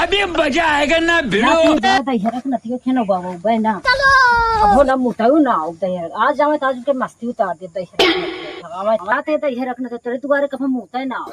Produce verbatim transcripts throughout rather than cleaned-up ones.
अभी मजा आएगा ना भिड़ो। ना तू जा दहिया रख नतियो खेनो बाबू बे ना। अब हो ना मुताऊ ना हो दहिया रख। आज जावे तो आज के मस्ती उतार दे दहिया रख नतियो। भगावे जाते दहिया रख नतियो तेरे दुआरे कभी मुता ना हो।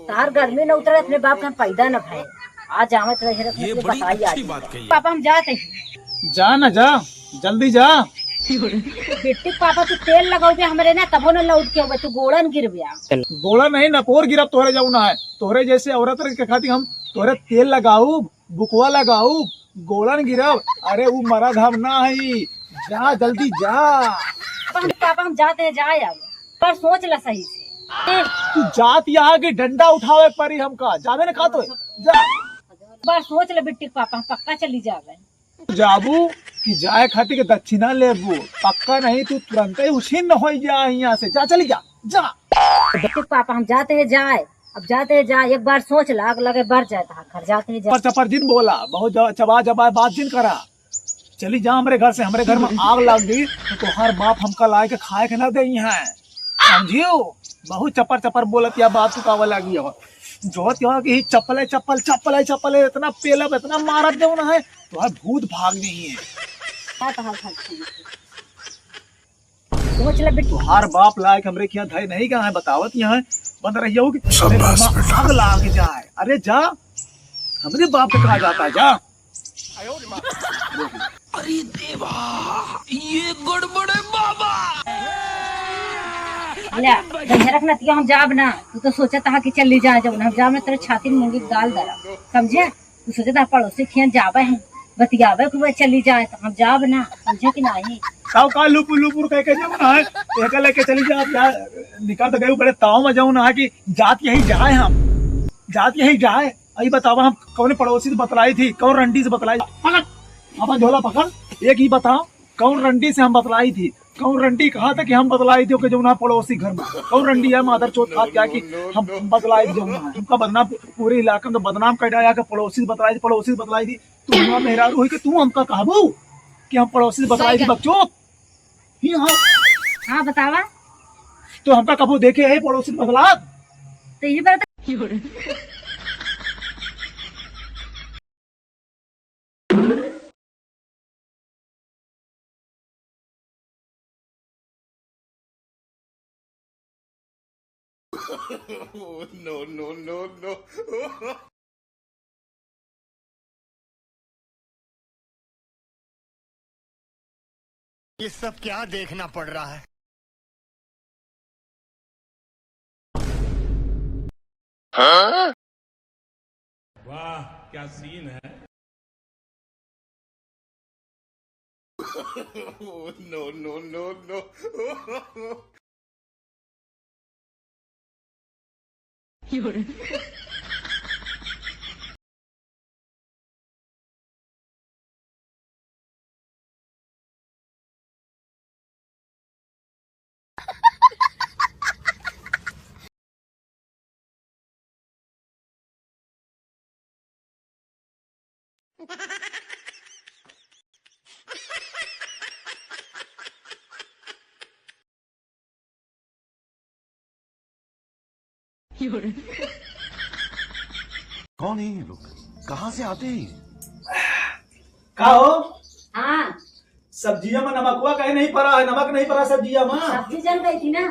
तार गर्मी न उतरे अपने बाप के पैदा न भए। आज जावे तो दहिया रख ये नतियो बड़ी बताई अच्छी आज। बात कही है। पापा हम जाते हैं। जा ना जा, जल्दी जा। बिट्टी पापा तू तेल लगाओगे हमरे ना तबो न लौट के होगे तू गोड़न गिर गया। गोड़ा नहीं ना पोर गिरब तोहरे जाऊ ना है। तोहरे जैसे औरत के खातिर हम तोहरे तेल लगाऊ, बुकवा लगाऊ, गोलन गिरब। अरे उ मरद हम ना हई। जा जल्दी जा। पापा हम, पापा हम जाते हैं जाए अब। पर सोच ला सही से। तू जात यहाँ की डंडा उठावे परी हमका। जाबे ना खातो है। जा। पर सोच ले बिट्टी पापा हम पक्का चली जावे। जाबू कि जाए खातिर के दक्षिणा लेबू? पक्का नहीं तू तुरंत ही उछिन्न हो जा यहाँ से। जा चली जा। जा। बिट्टी पापा हम जाते हैं जाए। अब जाते हैं जाए एक बार सोच ला आग लगे बढ़ जाए तो घर जाते हैं जाए। चपर चपर जिन बोला, बहुत जब-, चबा चबा बात जिन करा। चली जा हमरे घर से, हमरे घर में आग लाग गई तो तोहार बाप हमका लाए के खाए के ना दे यहाँ। समझियो? बहुत चपर चपर बोलत या बात तू कावा लागी हो। जो त्यो कि ही चप्पले चप्पल, चप्पले चप्पल, इतना पेलब, इतना मारत देव ना है, तोहार भूत भाग नहीं है। का कहा था? सोच ले बिट्टी। तोहार बाप लायक हमरे के यहाँ धय नहीं कहाँ है, बतावत यहाँ है, बंद रहियो कि हमरे घर में आग लाग जाए। अरे जा, हमरे बाप के कहा जाता है, जा। अरे देवा, ये गड़बड़ है बाबा। ले, झंझरक नतिया हम जाब ना, तू तो सोचत हा कि चली जाए जब हम जाब ना तेरे छाती में मूंगी डाल दरा, समझे? तू सोचत हा पड़ोसी खियान जाबे हम, बतियाबे खूब चली जाए तो हम जाब ना, समझे कि नाही? ताऊ का लुपुर लुपुर कह के जाओ ना, एक लेके चली जा, जा, निकल तो गए बड़े ताव में जाओ ना कि जात यही जाए हम, जात यही जाए। अई बतावा हम कौन पड़ोसी से बतलाई थी, कौन रंडी से बतलाई? पकड़, अपन झोला पकड़, एक ही बताओ कौन रंडी से हम बतलाई थी, कौन रंडी कहा था कि हम बतलाई थी ओके जौन है पड़ोसी घर में, कौन रंडी है मादर चोद खात क्या कि हम बतलाई थी जौन है, हमका बदनाम पूरे इलाका में बदनाम कर डाला कि पड़ोसी से बतलाई थी, पड़ोसी से बतलाई थी। तू हमारा मेहरारू हुई कि तू हमका कहबू कि हम पड़ोसी से बतलाई थी बकचोद? ही हाँ। हाँ बतावा। तो हमका कबो देखे है पड़ोसी से बतलात? तो ये बात Oh, no, no, no, no। ये सब क्या देखना पड़ रहा है? हाँ? वाह, क्या सीन है। Oh, no, no, no, no। कौन है ये लोग? कहाँ से आते हैं ये? का हो? हाँ। सब्जिया में नमकवा काहे नहीं पड़ा है? नमक नहीं पड़ा सब्जिया में? सब्जी जल गई थी ना।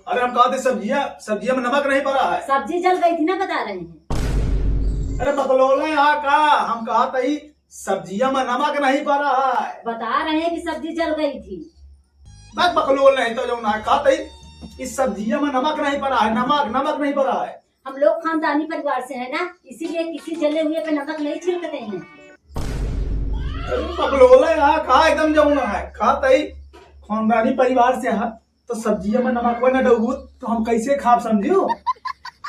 अरे हम कहा थे सब्जिया, सब्जिया में नमक नहीं पड़ा है। सब्जी जल गई थी ना, बता रहे हैं। अरे बकलोले हा का? हम कहा थे सब्जिया में नमक नहीं पड़ा है। बता रहे हैं कि सब्जी जल गई थी। बक बकलोल नहीं तो जो ना कहा थे कि सब्जिया में नमक नहीं पड़ा है, नमक, नमक नहीं पड़ा है। हम लोग खानदानी परिवार से है ना, इसीलिए किसी जले हुए पे नमक नहीं छिड़कते हैं। अरे पगलोले यार, का एकदम जमुना है, का तई खानदानी परिवार से है, तो सब्जिया में नमकवा न डूबू, तो हम कैसे खाब समझियो?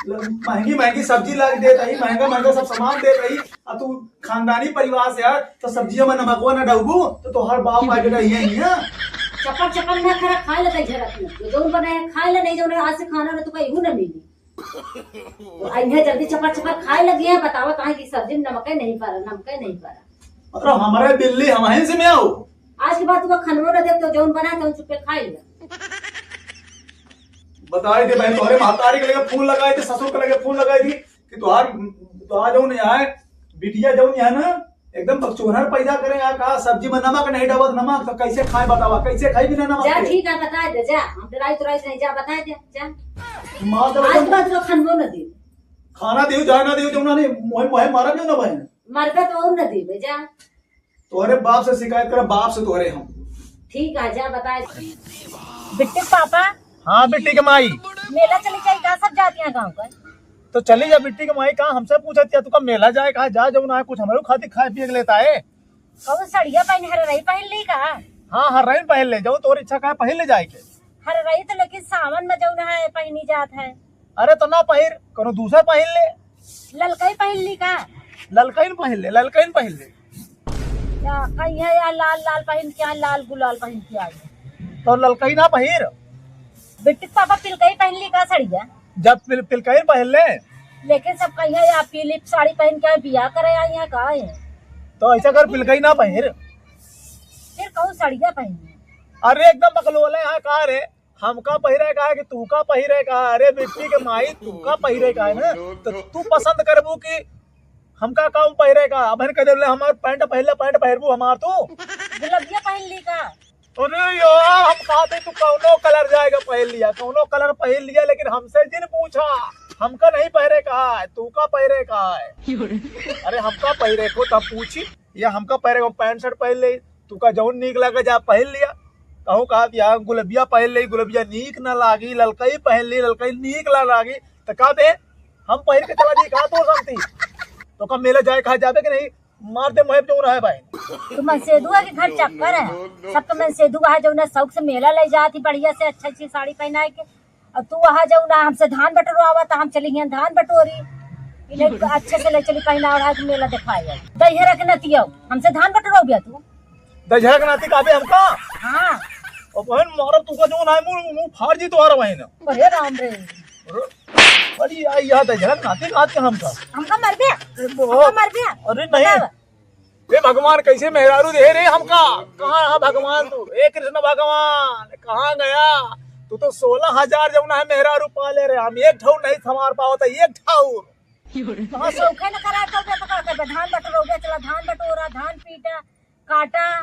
महंगी महंगी सब्जी लाग देत ही, महंगा महंगा सब सामान देत ही, आ तू खानदानी परिवार से है, तो सब्जिया में नमकवा न डूबू, तो तोहर बाप आ बेटा ये नहीं है। चपर चपर ना खरा, खा ले तई झरत में, जो जौन बनाए खा ले, नहीं जौन आज से खाना ना तो कहीं न मिली। अइहे जल्दी चपर चपर खाए लगी है, बतावत आहे कि सब्जी में नमके नहीं पड़ा, नमके नहीं पड़ा। मतलब हमारे बिल्ली हम ही से में आओ। आज के बाद तू खनवो न देब तो जौन बनाए तौन चुपे खाए ले। बताई दे बहन, तोहरे महतारी के लगे फोन लगाई थी, ससुर के लगे फोन लगाई थी, तोहार, तोहार जौन है, बिटिया जौन है ना, एकदम बकचोदर पैदा करे है का? सब्जी में नमक नहीं डालत, नमक तो कैसे खाए बतावा, कैसे खाई बिना नमक जा, के? ठीक है, बता दे, जा, हम डराई तुराई नहीं, जा, बता दे, जा। मार दे आज एकदम। बाद जो खानो न दे। खाना दियो, जाए ना दियो, जौन नहीं, मोहे, मोहे मारा भी ना बहन। मरबे तो और न देबे, जा। तोहरे बाप से शिकायत करा, बाप से तोहरे हम। ठीक है, जा बता। बिट्टी के पापा। हाँ, बिट्टी के माई। मेला चली जाई का, सब जातियां गाँव का? तो चली जा बिट्टी के माई, का हमसे पूछत क्या? तू का मेला जाए, कहा जा, जौन है कुछ हमरो खातिर खाए पिए के लेता है। कहूँ सड़िया पहन, हररई पहन ली का? हाँ, हररई पहन ले, जौन तोर इच्छा का है, पहन ले जाए के। हररई तो लेकिन सावन में जौन है पहनी जात है। अरे तो ना पहिर, कोनो दूसर पहिर ले। ललकई पहिर ली का? ललकई न पहिर ले, ललकई न पहिर ले। या कहिया या लाल लाल पहिन के आए, लाल गुलाल पहिन के आए। तो ललकई ना पहिर। बिट्टी के पापा पिलकई पहिर ली का सड़िया? जब पिल-, पिलकई पहिर ले। लेकिन सब कहिया या पीली साड़ी पहिन के आए, बियाह करे आई है का है? तो ऐसा कर, पिलकई ना पहिर। फिर कहूँ सड़िया पहिर। अरे एकदम बकलोले है का रे? हमका पहिरे का है कि तू का पहिरे का है? अरे बिट्टी के माई, तू का पहिरे का है ना? तो तू पसंद करबू कि हमका का पहिरे का? अब कह देले हमार पैंट पहिर ले, पैंट पहिरबू हमार तू? गुलबिया पहिर ली का? अरे यार, हम कहते तू कौनो कलर जाएगा पहिर लिया, कौनो कलर पहिर लिया, लेकिन हमसे जिन पूछा, हमका नहीं पहिरे का है, तू का पहिरे का है? अरे हमका पहिरे को तब पूछी, या हमका पहिरे को पैंट शर्ट पहिर ले, तू का जौन नीक लगे जा पहिर लिया। कहूँ कहा कि यहाँ गुलबिया पहिर ले, गुलबिया नीक ना लागी, ललकई पहिर ले, ललकई नीक ना लागी, तो का दे हम पहिर के चला दी का तोर शांति? तो का मेला जाए कहा जाबे कि नहीं? मार दे मुँह पे जौन है भाई। तू मनसेधुआ के घर चक्कर है, सबके मनसेधुआ है जौन शौक से मेला ले जाती बढ़िया से अच्छी अच्छी साड़ी पहनाए के, और तू वहाँ जौन हमसे धान बटोरवावा तो हम चली गए धान बटोरी। इन्हें अच्छे से ले चली पहना ओढ़ा के मेला दिखाए। दहिया रख नतियो, हमसे धान बटोरवाओ गया तू। दहिया रख नाती का बे हमका? हाँ। और बहन मारा तू का जौन है मुंह, मुंह फाड़ दी तुम्हारा बहन। अरे राम रे। अरे, बड़ी आई याद है झलक नाती का आज का हमका। हमका मर गया। अरे वो। हमका मर गया। अरे नहीं। बताओ। हे भगवान, कैसे मेहरारू दे रे हमका? कहाँ है भगवान तू? हे कृष्ण भगवान, कहाँ गया? तू तो सोलह हजार जौन है मेहरारू पाले रे, हम एक ठौर नहीं संभार पावत है, एक ठौर। कहाँ शौक है ना करा तो बे तो का करबे? धान बटोरबे, चला धान बटोरा, धान पीटा, काटा।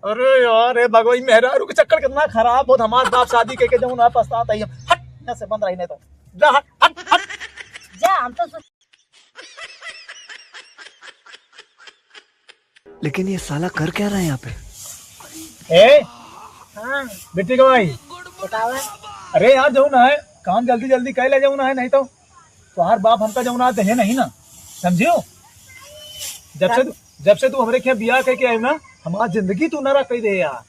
अरे यार, हे भगवान, मेहरारू के चक्कर कितना खराब होत। हमार बाप शादी के, के जौन है पछतात है हम। हट, यहाँ से बंद रही नहीं तो। जा, हट, हट, हट। जा, हम तो सो- लेकिन ये साला कर क्या रहा है यहाँ पे? ए, हाँ। बिट्टी के माई। बतावा। अरे यार, जौन है, काम जल्दी जल्दी कर ले, जौन है, नहीं तो तोहार बाप हमका जौन है, दहे नहीं ना, समझियो? जब से तू, जब से तू हमरे खें बियाह करके आए ना, हमार जिंदगी तू नरक कर दे यार।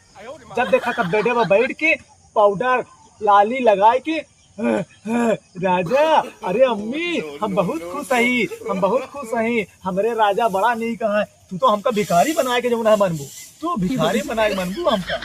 जब देखा तब बेडे पर बैठ के पाउडर लाली लगाए के, "राजा, अरे अम्मी, हम बहुत खुश हई, हम बहुत खुश हई, हमरे राजा बड़ा नीक हैं।" तू तो हमका भिखारी बनाए के जौन है मनबू, तू भिखारी बनाए के मनबू हमका।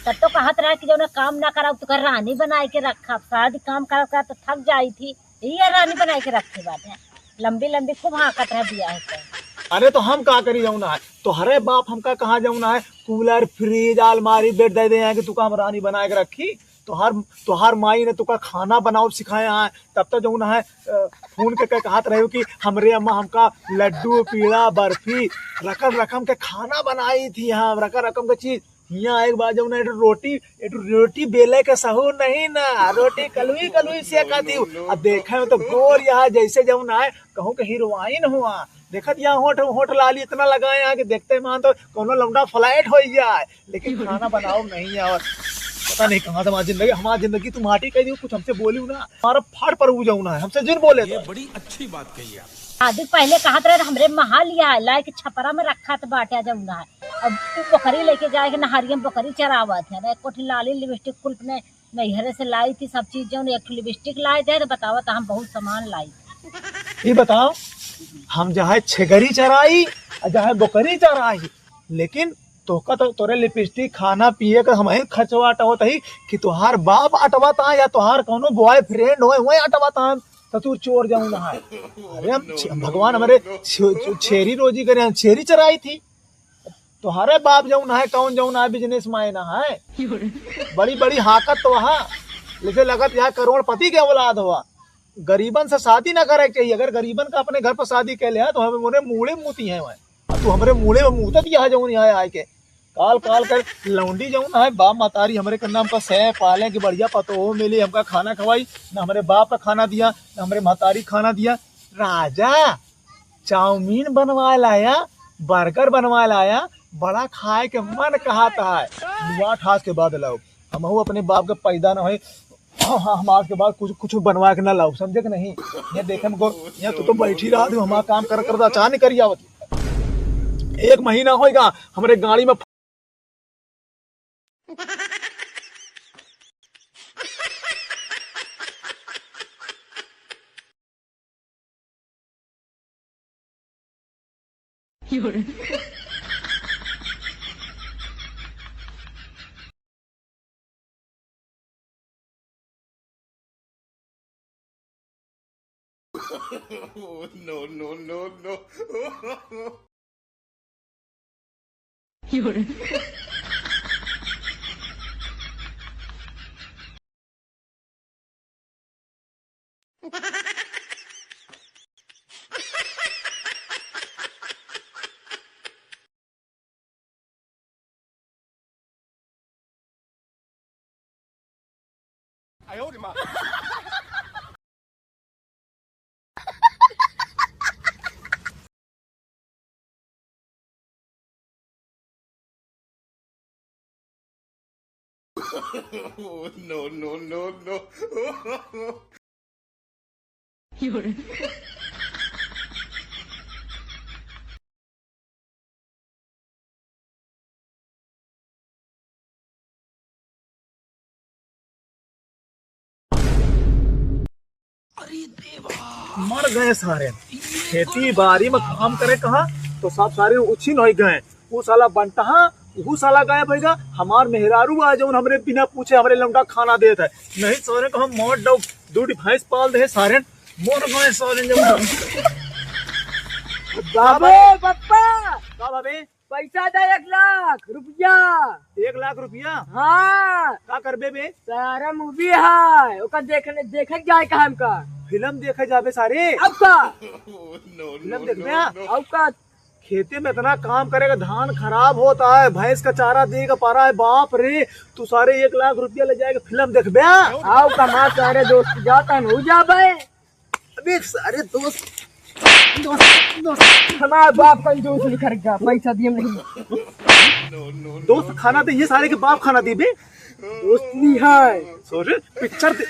तब तो कहत रहा कि जौन काम ना कराओ तो कर रानी बनाए के रखा, शादी काम करा करा तो थक जाई थी, ये रानी बनाए के रखे बाटे। लंबी लंबी खूब हाँकत रहे बियाह के। अरे तो हम का करी जौन है, तोहरे बाप हमका कहाँ जौन है कूलर, फ्रिज, अलमारी, बेड दे दे हैं कि तू का हम रानी बनाए के रखी? तोहार, तोहार माई ने तुका खाना बनाओ सिखाया है, तब तो जौन है, अ, फोन के, के कहत रहे हो कि हमरे अम्मा हमका लड्डू, पीड़ा, बर्फी, रकम रकम के खाना बनाई थी हम, रकम रकम के चीज। हियाँ एक बार जौन है, एक रोटी, एक रोटी बेले के सहूर नहीं ना, रोटी कलुई कलुई सेका थी। अब देखे हो तो गोर यहाँ जैसे जौन है, कहूँ के हीरोइन हुआ। देखत यहाँ होठ, होठ लाली इतना लगाए हैं कि देखते मान तो कोनो लौंडा फ्लैट हो जाए, लेकिन खाना बनाओ नहीं है। और पता नहीं कहाँ से हमारी जिंदगी, हमारी जिंदगी तुम माटी कह दियो, कुछ हमसे बोलियो ना, हमारा फाड़ पर जाऊ ना है, हमसे जिन बोले ये तो। बड़ी अच्छी बात कही आप। शादी पहले कहत रहे हमरे महल या लाए के छपरा में रखा तो बाटे जाऊ ना है। अब तू बकरी लेके जाए के नहरिया में बकरी चरावत है ना, एक कोठी लाली लिपस्टिक कुल ने नैहरे से लाई थी सब चीज, जौन एक ठो लिपस्टिक लाए दे तो बतावा तो हम बहुत सामान लाई। ये बताओ, हम चाहे छेगरी चराई और चाहे बकरी चराई, लेकिन तोहका तो तोरे लिपस्टिक, खाना पिए का हम ही खर्चवा अटवत ही कि तोहार बाप अटवत आ या तोहार कोनो बॉयफ्रेंड होए, वही अटवत आ, तो तू चोर जाऊँ ना है। अरे हम छ-, भगवान हमारे छ-, छ-, छेरी रोजी करे, हम छेरी चराई थी। तोहरे बाप जौन है, कौन जौन है, बिजनेस मैन है, बड़ी बड़ी हाकत तो वहाँ, जैसे लगत यहाँ करोड़पति के औलाद हुआ। गरीबन से शादी ना करे के चाहिए। अगर गरीबन का अपने घर पर शादी कर ले, तो हमें मोरे मूड़े मूती हैं वहाँ। अब तू हमरे मूड़े में मूतत यहाँ जौन यहाँ आए के। काल काल कर लौंडी जौन है, बाप महतारी हमरे के नाम पर सै पाले कि बढ़िया पतोह मिली, हमका खाना खवाई, ना हमरे बाप का खाना दिया, ना हमरे महतारी खाना दिया। राजा चाउमीन बनवाए लाया, बर्गर बनवाए लाया, बड़ा खाए के मन कहत है। लुआ ठास के बाद लाओ, हमहू अपने बाप के पैदा न होए, हम आज के बाद कुछ, कुछ बनवा के ना लाओ, समझे कि नहीं? ये देखे हमको, ये तू तो बैठी रहा, तू हमारा काम कर, कर, अचार नहीं करी आवत। एक महीना होएगा हमरे गाड़ी में। No, no, no, no. No, no, no, no. अरे देवा। मर गए सारे। खेती बाड़ी में काम करे कहा तो सब सारे उछिन हो गए। वो साला बंटहा, वो साला गायब होइगा। हमार मेहरारू आ जौन हमरे बिना पूछे हमरे लौंडा खाना देत है। नहीं सारे को हम मार दो, दो ठी भैंस पाल दे सारे। मर गए सारे जब। बाबू, पप्पा। का बाबे? पैसा दे एक लाख रुपया। एक लाख रुपया? हाँ। का करबे बे? सारा मूवी है, ओका देखने, देखे जाए का हमका। फिल्म देखे जाबे सारे? अब का? फिल्म देखबे? अब का? खेते में इतना काम करेगा, धान खराब होता है, भैंस का चारा दे का पारा है, बाप रे। तू सारे एक लाख रुपया ले जाएगा, फिल्म देखबे? आओ कमा सारे दोस्त, जाता नहीं जाबे। अबे सारे दोस्त, दोस्त, दोस्त। हमारे बाप कंजूस निकल गया, पैसा दिए नहीं। दोस्त खाना दे, ये सारे के बाप खाना दे बे। दोस्त नहीं है। सोच, पिक्चर दे,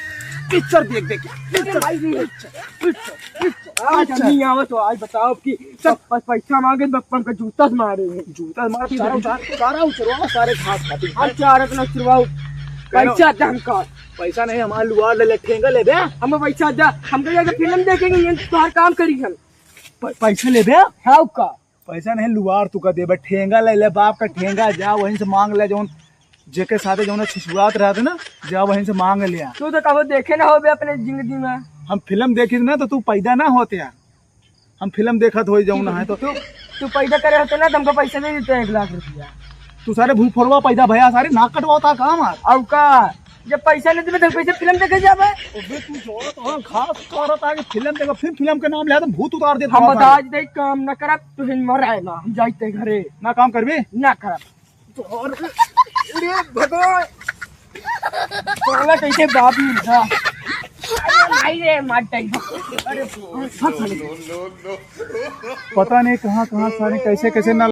पिक्चर देख देख, पिक्चर, पिक्चर, पिक्चर, पिक्चर। आज हम नहीं आवे तो आज बताओ कि सब प-, पैसा मांगे, बप्पन का जूता से मारे हैं। जूता से मारे, चारा उचार, चारा उचरवा, सारे घास खाते हैं। हम चारा इतना उचरवाओ, पैसा दे हमका। पैसा नहीं, हमारा लुआर ले ले, ठेंगा ले बे। हमें पैसा दे, हम कहेंगे फिल्म देखेंगे, ये तुम्हारा काम करी हम। प-, पैसा ले बे? हाँ का? पैसा नहीं, लुआर तू का देबे, ठेंगा ले ले, बाप का ठेंगा, जा वहीं से मांग ले, जौन जेके साथे जौन छुछुआत रहते ना, जा वहीं से मांग ले आ। तू तो कबो देखे ना होबे अपने जिंदगी में। हम फिल्म देखी ना तो तू पैदा ना होते यार। हम फिल्म देखत होई जौन है तो। तू, तू पैदा करे होते ना तो हमको पैसा दे देते एक लाख रुपया। तू सारे भूफोरवा पैदा भया, सारे नाक कटवाता का हमार। और का? जब पैसा नहीं देबे तो कैसे फिल्म देखे जाबे? अबे तू जोड़ा तो हम घास उतारत आगे फिल्म देखो, फिर फिल्म के नाम ले तो भूत उतार देता हम हमार। बता दे, काम न करब, तू हिन मर आए ना, हम जाइते घरे। ना काम करबे? ना करब। तो और, अरे भगवान, साला कैसे बाप ही था। अरे भाई रे, मार टाइम। अरे, फंस गए। पता नहीं कहाँ, कहाँ सारे कैसे, कैसे ना